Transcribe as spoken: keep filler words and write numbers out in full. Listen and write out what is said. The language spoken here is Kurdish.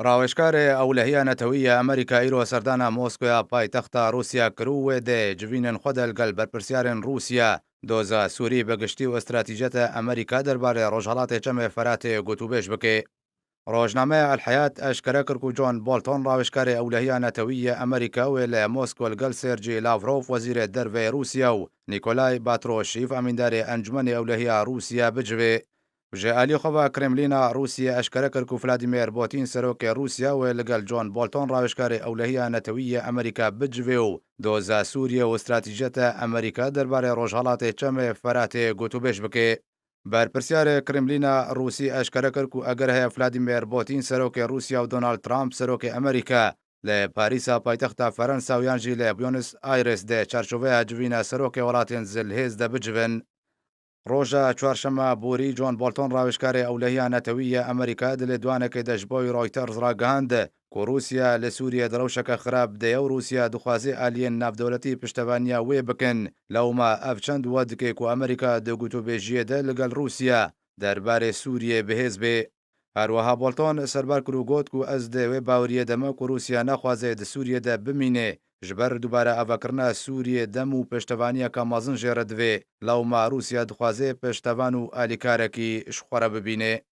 Rawêjkarê Ewlehiya Netewî ya Amerîka îro serdana Moskoya paytexta Rûsya kir û wê dê civînên xwe de li gel berpirsiyarên Rûsya, doza Sûrî bi giştî û stratejiyeta Amerîka derbarê Rojhelatê Çemê Feratê gotûbêj bike. Rojnameya El Hayat eşkere kir ku John Bolton, rawêjkarê Ewlehiya Netewî ya Amerîka, wê li Moskow li gel Sergey Lavrov, wezîrê derve yê Rûsya, û Nikolay Patrushev, emîndarê Encûmenê Ewlehiya Rûsya, bicivê. Ji alî xwe ve Kremlîna Rûsiyê eşkere kir ku Vladimir Putin, serokê Rûsya, wê li gel John Bolton, rawêjkarê Ewlehiya Netewî ya Amerîka, bicivê û doza Sûriyê û stratejiyeta Amerîka derbarê Rojhelatê Çemê Feratê gotûbêj bike. Berpirsiyarê Kremlîna Rûsî eşkere kir ku eger heye Vladimir Putin, serokê Rûsya, û Donald Trump, serokê Amerîka, li Parîsa paytexta Ferensa û yan jî li Buenos Aires de çarçoveya civîna serokê welatên zilhêz de bicivin. Roja çarşema borî John Bolton, rawêjkarê Ewlehiya Netewî ya Amerîka, di lêdwanekê de ji bo Reuters ragihand ku Rûsya li Sûriyê di rewşeke xirab de ye û Rûsya dixwaze aliyên navdewletî piştevaniya wê bikin. Lewma ev çend we dike ku Amerîka di gotûbêjiyê de li gel Rûsya derbarê Sûriyê bi hêz bê. Her wiha Bolton serbar kir û got ku ez di wê baweriyê de me ku Rûsya naxwaze di Sûriyê de bimîne, ji ber dubare avakirina Sûriyê dem û piştevaniyeke mezin jê re divê. Lewma Rûsya dixwaze piştevan û alîkarekî ji xwe re bibîne.